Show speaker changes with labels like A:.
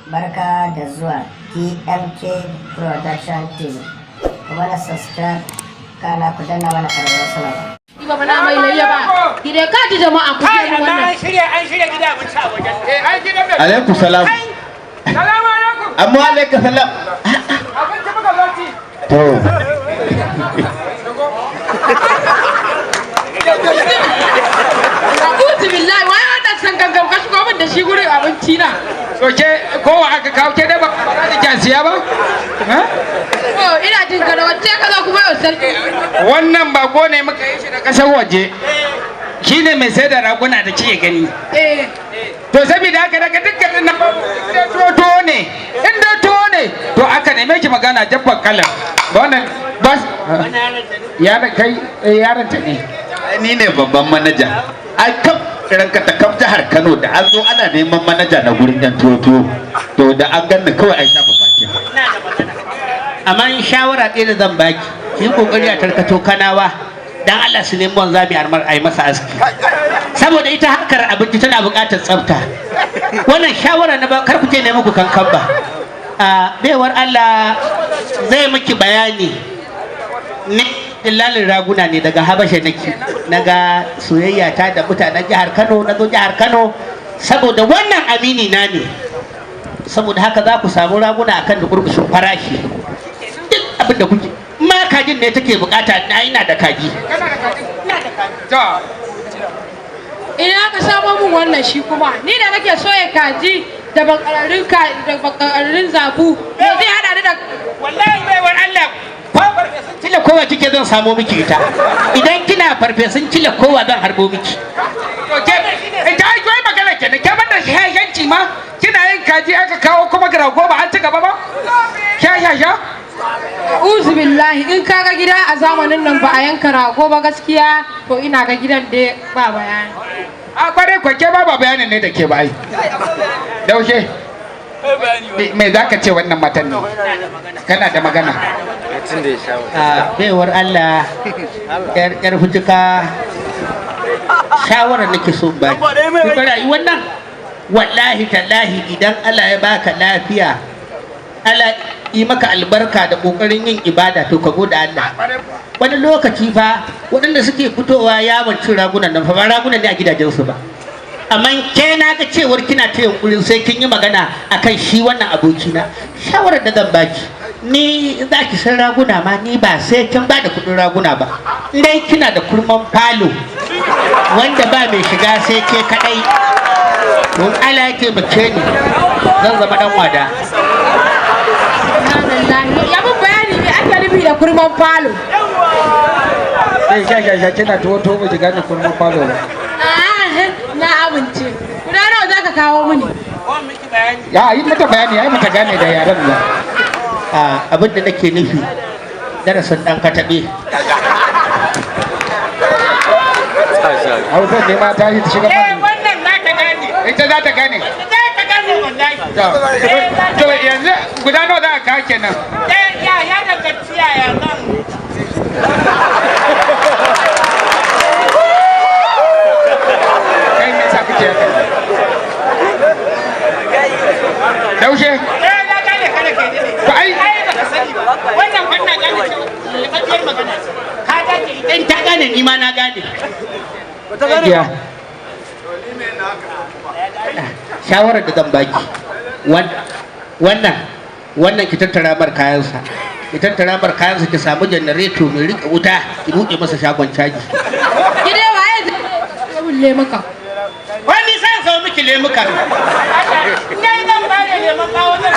A: Barka da zuwa DMK Production TV. Ku mana subscribe, kana ku danna mana ƙararrawar sanarwa.
B: Ni ba na mai layya ba. Ki dai ka ji jama'a ku
C: Kai
B: ji
C: amma
B: wannan.
C: an shirya gida abinci a wajen. Eh, ai gidan mai.
D: Alaikum salam.
C: Salamu alaikum.
D: Amma alaikum salam.
C: Abinci muka zo ci.
D: To.
B: A'udhu billahi, wai wannan san gangan ka shigo min da shi gurin abinci na.
C: To ke kowa aka kawo ke dai ba za ki siya ba? Ha?
B: Oh, ina jin ka da wacce ka zo kuma yau sarki.
C: Wannan bako ne muka yi shi da kasar waje. Shi ne mai sai da raguna da kike gani.
B: Eh,
C: To saboda haka daga dukkan nan babu inda tuwo tuwo ne. Inda tuwo ne. To aka neme ki magana jabban kalan. Wannan bas yaron kai eh, yaron ta ne.
D: Ai ni ne babban manaja. Ai kaf ranka ta kaf jihar Kano da an zo ana neman manaja na gurin yan tuwo tuwo. To da an ganni kawai ai shafa fatiha.
E: Amma in shawara ɗaya da zan baki, ki yi kokari a tarkato Kanawa dan Allah su nemi wanzami armar a yi masa aski, saboda ita harkar abinci tana buƙatar tsafta. Wannan shawara na ba kar ku ce ne muku kankan ba. A baiwar Allah zai miki bayani ne. Dillalin raguna ne daga Habasha nake. Naga soyayya ta da mutanen jihar Kano, na zo jihar Kano saboda wannan amini na ne. Saboda haka za ku samu raguna akan da kurkushin farashi, duk abin da kuke ma kajin ne take bukata na ina da kaji.
C: Kana da kaji? Ina da kaji. To
B: Ina ka samo min wannan shi kuma. Ni da nake soya kaji da bakararrun ka da bakararrun zabu. Me zai hada ni da
C: Wallahi baiwar Allah ko farfesun
E: Cile kowa kike zan samo miki ita. Idan kina farfesun cile kowa zan harbo miki.
C: To ke ita ai kai magana kenan, ke banda shashanci ma kina yin kaji aka kawo kuma gara goma an ci gaba ba? Sha sha sha.
B: A'udhu billahi, in kaga gida a zamanin nan ba a yanka rago ba, gaskiya to ina ga gidan da ba bayani.
C: A kwarai kwa ke ba bayanin ne da ke ba ai. Daushe. Me za ka ce wannan matan ne? Kana da magana.
E: A baiwar Allah, yar hutuka, shawarar nake so in baki. Kun ga rayuwar nan, wallahi tallahi, idan Allah ya baka lafiya, Allah yi maka albarka da kokarin yin ibada, to ka gode Allah. Wani lokaci fa waɗanda suke fitowa yawon cin ragunan nan fa ba ragunan ne a gidajensu ba. Amma ke na ga cewar kina ta yunkurin sai kin yi magana akan shi wannan abokina. Shawarar da zan baki ni, za ki san raguna ma ni ba sai kin ba da kuɗin raguna ba. Dai kina da kurman falo wanda ba mai shiga sai ke kadai, don Allah ya taimake ni zan zama dan wada.
B: Subhanallahi. Ya mun bayani me ake nufi da kurman falo.
C: Sai sha sha sha kina tuwo tuwo ba ki gane kurman falo ba.
B: Ah, na amince. Guda nawa zaka kawo mini?
C: Ya yi mata bayani, ya yi mata gane da yaren ba.
E: A abin da nake nufi darasin dan katabe.
C: Hausa ne ma ta yi ta shiga
F: Eh,
C: mana.
F: wannan za ta gane.
C: Ita za ta gane.
F: Za ta gane wallahi.
C: To yanzu guda nawa za a kawo kenan?
F: Eh, ya danganci yaya zan.
C: Kai me yasa kuke haka? Daushe.
F: Eh, na gane kada ke ne.
C: To ai
F: Ai baka sani ba. Wannan wannan gane cewa lallabiyar magana ce.
E: Ka gane, idan ta gane ni ma na gane.
C: Ya.
E: Shawarar da zan baki, wannan ki tattara mar kayansa, ki tattara mar kayansa, ki samu janareto mai rike wuta, ki buɗe masa shagon caji.
B: Gide waye zai mun lemuka?
E: Wani sai sau miki lemuka.
F: Ni zan ba da lemon bawo zan.